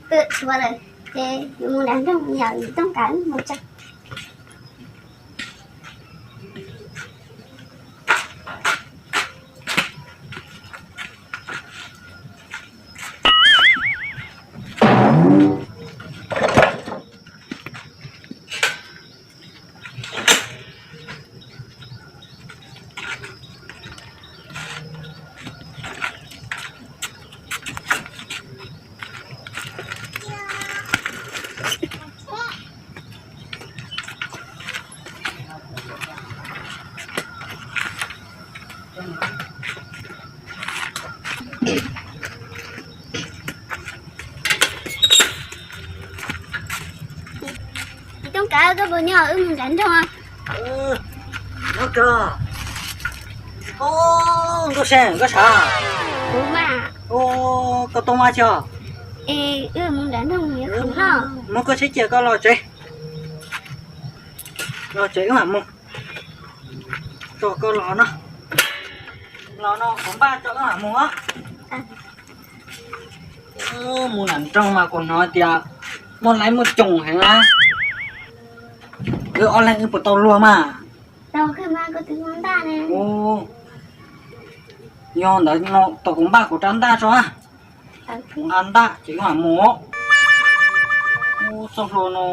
Pw tshuav lawm, ces yuav mus nram nroog, yog yus Tooj Kav mus tso. Tsis toob kav koj puas nyob, wb mus nram nroog. Nyob kawg. Nkauj Seej, koj sav? Kuv mas. Koj toob mab tsi? Es wb mus nram nroog yuav khoom noj. Muab koj tsheb cia koj los tsev. Los tsev wb mam mus. Tso koj los no. Los no kuv npaj tso wb mam mus. Mus nram nroog mas kuv hnov tias muaj laib muaj coom heev na. Wb ob leeg wb puas tau luag mas? Yog ntawd no tos kuv npaj kuv rab ntaj tso. Nqa ntaj ces wb mam mus. Txoj hlua no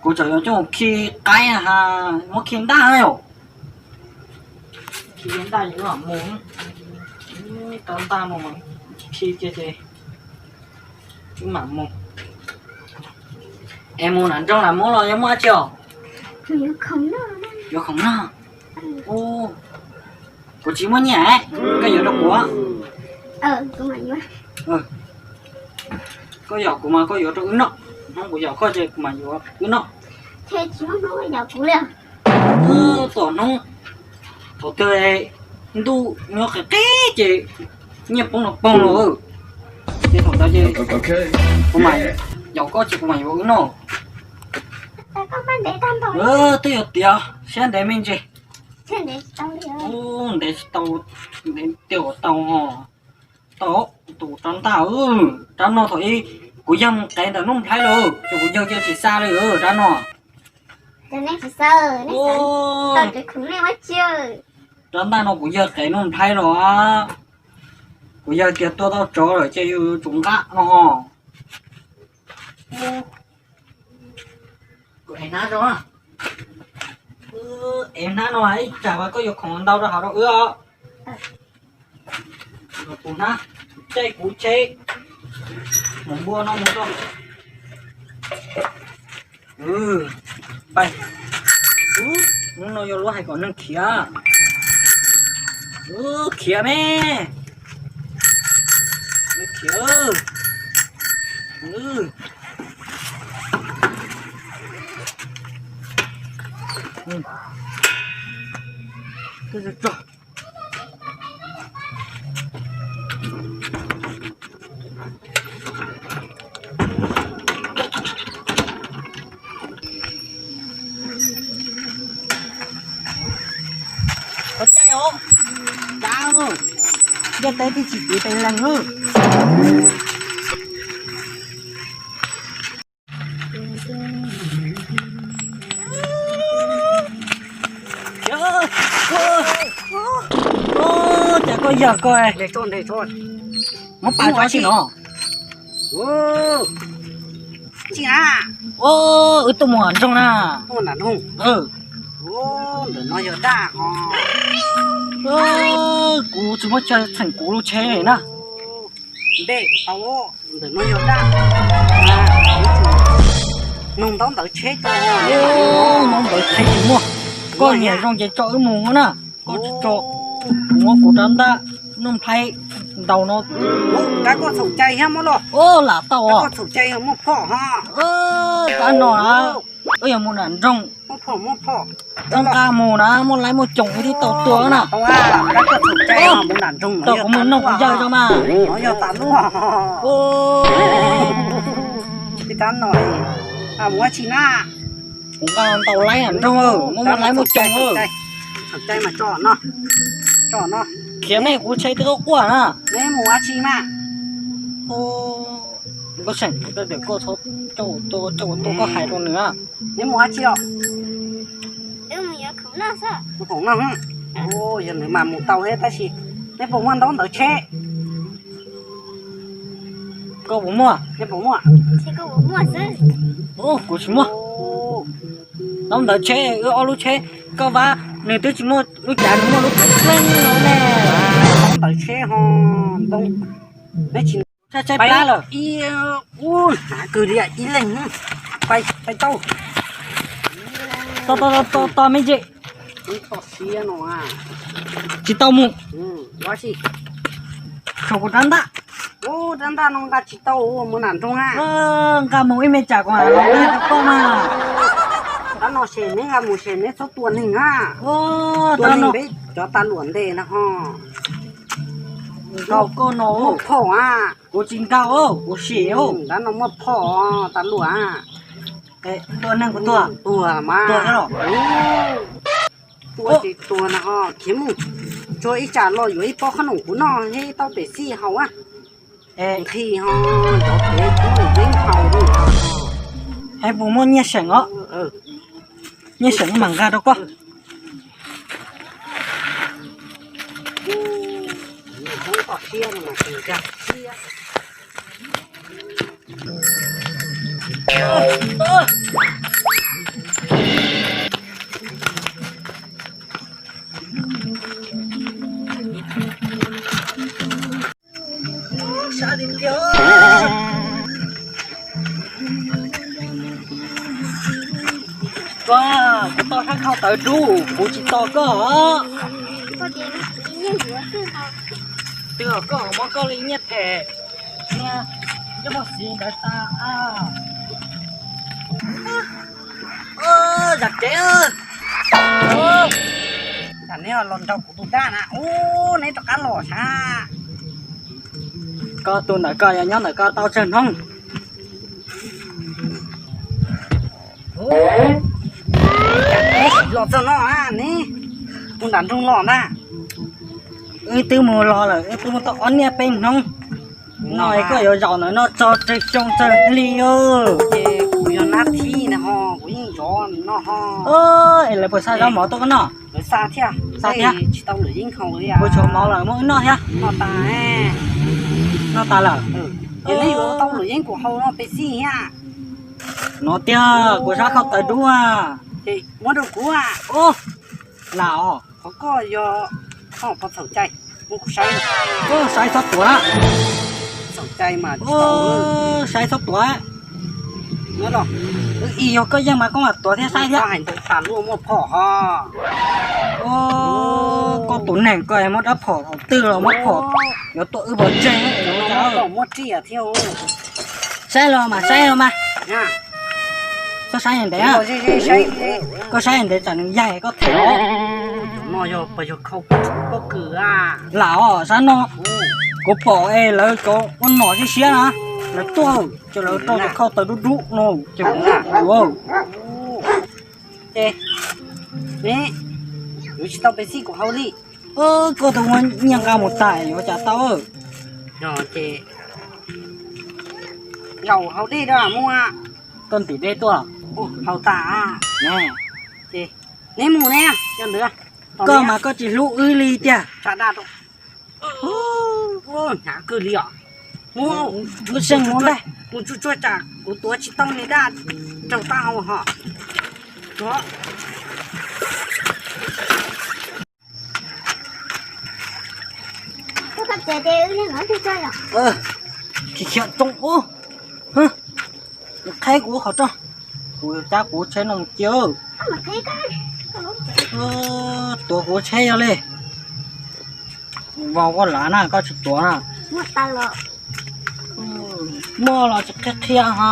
kuv tseem yuav coj mus khi qaib, muab khi ntaj na yom. Khi ntaj ces wb mam mus. Rab ntaj no khi cia ces wb mam mus. Es mus nram nroog lam muab los yog muaj dab tsi os? Yuav khoom noj. Kuv tsis muaj nyiaj, koj yuav rau kuv. Koj yog kuv mas koj yuav rau wb noj, hnub kuv yog koj ces kuv mam yuav wb noj. Tom hnub thaum twg ntuj nyob qis qis ces nyiaj poob los poob los, ces thaum ntawd ces kuv mam yog koj ces kuv mam yuav wb noj. Twb yuav tiav siab ntev me ntsis. Ntev tsis tau, ntev tiag tau. Tau, tus rab ntaj, rab no thaum ub kuv yawg mus qev ntawm Nuj Nplhaib lawm ces kuv yawg cia tsis xa li rab no. Rab ntaj no kuv yawg qev Nuj Nplhaib los, kuv yawg tias tua tau tsov lawm ces yus yuav tsum nqa no. Kuv ev hnab tso, ev hnab no ib tsam koj yuav khoom ntau rau hauv rau wb os. Kuv hnab, caij kuv tsheb mus npua no mus rau. Hnub no yog lub hais kom neeg khiav, khiav me, khiav. Ua caij os, cav, ntiaj teb twb tsis kwv tes leeg lawm. Cas koj yawg koj muab pas tso tsis no? Wb tuaj mus nram nroog na. Ntawm no yog daj os. Kuv tsis muaj chaw txheem kuv lub tsheb na. Ntej tau, ntawm no yog daj. Nug ntaub ntawv tsheb tso. Ntaub ntawv tsheb tsis muaj. Koj nyiam zoo ces tso wb mus na. Koj tsis tso, kuv muab kuv rab ntaj Nuj Nplhaib ntaus no. Rab koj txhaum cai thiab muab los. Lam tau os. Rab no na, wb yuav mus nram nroog. Muab phom, muab phom. Tau nqa mus na, muaj laib muaj coom wb thiaj tau tua na. Rab koj txhaum cai mus nram nroog. Tau kuv mus nug kuv yawg tso mas. No yog tas luaj. Rab no mus ua tsi na? Kuv nqa ntaus laib nram nroog, muaj laib muaj coom. Txhaum cai mas tso no, tso no. Khiav nej, kuv tsheb twb quaj na. Neb mus ua tsi mas? Koj seem, koj txhob coj ua tua, coj ua tua, koj hais rau nws. Neb mus dab tsi os? Mus khoom noj. Yog nws mas mus tau thiab tab sis neb puas muaj ntaub ntawv tsheb? Koj puas muaj? Neb puas muaj? Kuv tsis muaj. Ntaub ntawv tsheb wb ob lub tsheb, koj vab nws twb tsis muaj lub cav, nws muaj lub tsheb pleev no ne. Ntaub ntawv tsheb ho ntoo, neb tsis, tsheb plab lawm. Ib, ub, hnav kawg li ib leeg, pais tau. Tos, tos, tos, tos me ntsis. Tsis tau mus. Tshuav kuv rab ntaj. Rab ntaj no nqa tsis tau, mus nram nroog na. Nqa mus ib me tsam kuv mam los nqa rau koj mas. Rab no ces neb nqa mus ces neb txhob tua neeg na. Tua neeg peb cov tas luam ntes na ho. Nqa koj no muaj phom na. Kuv tsis nqa, kuv sim. Rab no muaj phom tas luam. Tua neeg kuv tuag, tuag mas. Tua tsis tuag na ho, khiav mus. Tsuas ib tsam los yuav ib pob qhob noom kuv noj thiab ib tauv pem xij haus a. Nqhis ho, cov kev kuv yeeb haus li. Hais puas muaj nyiaj seem os? Nyiaj seem mam nqa rau koj. Koj, kuv tau sab khau tawv dub, kuv tsis tos koj. Twb yog koj muab koj li nyiaj them, nyob mos xiv ntawd tas. Zam tsev. Tam neb los nrog kuv tus dab na, ub, neb rov qab los sab. Koj tus ntawm koj yog nyob ntawm koj tau tsawg hnub? Neb sim los txog no ne, mus nram nroog los ntag. Wb twb mus los lawm, wb twb mus tau ob niaj peb hnub no, koj yuav zaum ntawm no txog tsawg xyoo tsawg hli. Ces kuv yog nab thib na ho, kuv yeej zov no ho. Es lawv puas xa zaub mov tuaj koj noj? Lawv xa thiab, xa thiab. Tsis tau lwm yeeb haus li. Kuv tshuav mov lawm muab wb noj thiab. Noj tas, noj tas lawm. Ces neb yuav tau lwm yeeb kuv haus no peb xij thiab. No tiag, kuv sab khau tawv dub. Ces muab rau kuv. Lam os. Qhov koj yog, koj txhaum cai, muab kuv saib. Koj saib txhob tuav. Txhaum cai mas tsis tau. Saib txhob tuav. Wb ib yog koj yeej mas koj mam tuav thiab saib thiab. Hais ntau tas luaj muaj phom ho. Koj tus neeg koj muab rab phom thaum twg los muab phom, yuav tuaj wb pov tseg. Muab riam thiab. Saib los mas, saib los mas. Koj saib ntev, koj saib ntev tsam nws yaig koj them os. No yog puas yog khau pob kws a? Lam os, sab no kuv pom es lawv cov ua nom siab siab na, lawv tuaj ces lawv rau cov khau tawv dub dub no ces kuv ua. Ces neb yuav tsis tau pes xij kuv haus li. Koj tus ua nyiaj nqa mus tas yuav cas tau. Yog ces zaum haus dej da mus. Koj ntim dej tuaj. Haus tas. Ces neb mus ne, cov ntawd. Koj mas koj tsis hlub wb li tiag. Tsa daj rau. Hnyav kawg li os. Mus, lub seej mus ntag. Mus tsuag tsuag tsam kuv tuav tsis tau li daj raug taub hau ho. Khiav khiav tsoom ub. Qhaib kuv qhov roj, kuv cab kuv tsheb no mus cia. Tuav kuv tsheb yog li. Vau koj lav na, koj tsis tuav na. Muaj los tsis qhia qhia ho.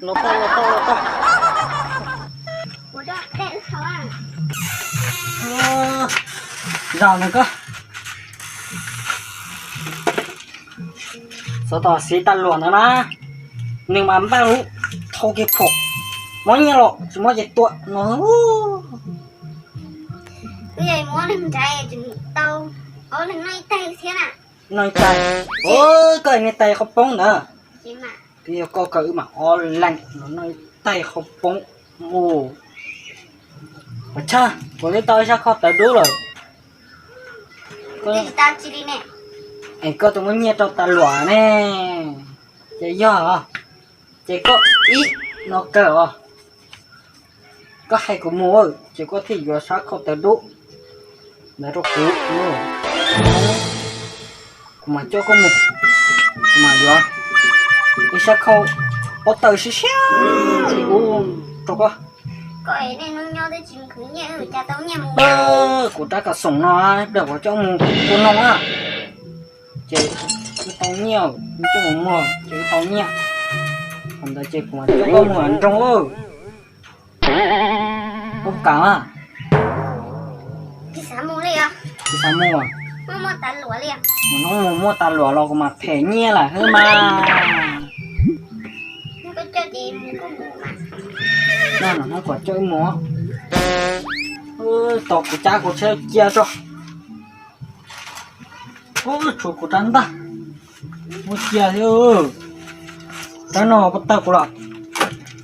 Los tau, los tau, los tau. Zaum ntawm koj. Tos tos xiv tas luam ntawd na, nws mas npaj lub thau kiag phom, muab nyiaj los tsis muab ces tua no. Wb yuav muab neeg nrad tseem tau ob leeg noj ib tais thiab na. Noj ib tais, koj niag tais qhov poob ntawd. Yog koj kawg wb mam ob leeg noj ib tais qhov poob mus. Pov Tshaj, kuv twb tau ib sab khau tawv dub lawm. Es koj twb muab nyiaj rau tas luam ne, ces yog, ces koj ib no kawg os. Koj hais kuv mus ces koj thiaj yuav sab khau tawv dub ntawd rau kuv. Kuv mam coj koj mus, kuv mam yuav ib sab khau pob tawm siab siab li ub rau koj. Kuv rab kas xoom no, pliag kuv coj mus tua noog na, ces wb tau nyiaj, wb coj mus muag ces wb tau nyiaj. Thaum ntawd ces kuv mam coj koj mus nroog. Koj kam mas? Tsis xav mus, mus hnub mus muaj tas luam los kuv mam them nyiaj lawm xwb mas. Hnub kuv coj mus, tos kuv cab kuv tsheb cia tso. Tshuav kuv rab ntaj, muab cia thiab. Rab no puas tawg kuv los,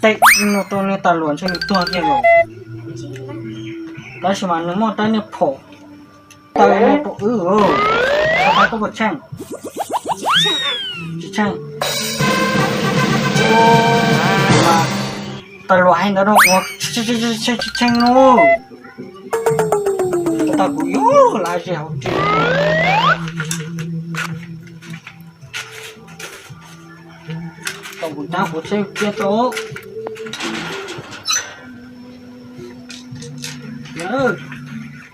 tej no rau niag tas luam ntshe nws tuag kiag lawm. Tab sis mas nws muaj rab niag phom tawg no rau wb. Koj puas tsheej? Tsis tsheej. Tas luam hais ntawd no kuv tsis tsheej no. Tau kuv yuav lawm ze hauv ris. Tau kuv cab kuv tsheb cia tso.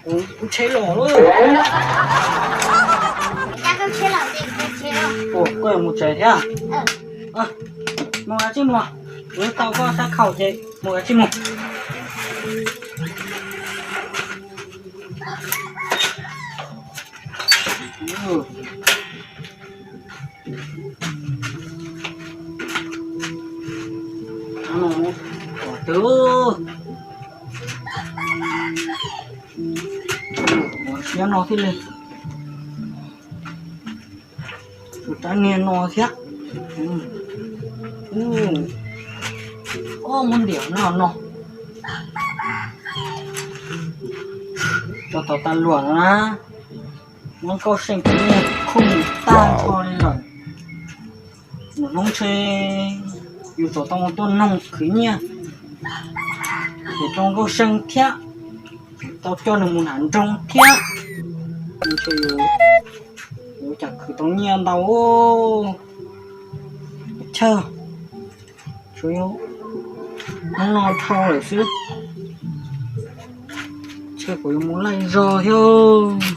Kuv tsheb los lawm. Koj yuav mus tsev thiab? Mus kav tsij mus, kuv tau koj sab khau ces mus kav tsij mus. Tom twg siab no thiaj li, tus rab niag no thiab. Ob muab ntiam no no. Tso tau tas luam no na. Muab Nkauj Seej khwv nyiaj khub mus tag nrho li lawm. Nws hnub ntshe yus tsum tau mus tuaj noog khwv nyiaj, ces rau Nkauj Seej thiab, tau coj nws mus nram nroog thiab. Nws ntshe yuav cas khwv tau nyiaj ntau. Chawj, tsuas yog hnub no dhau lawm xwb. Ntshe kuv yuav mus laij zog thiab.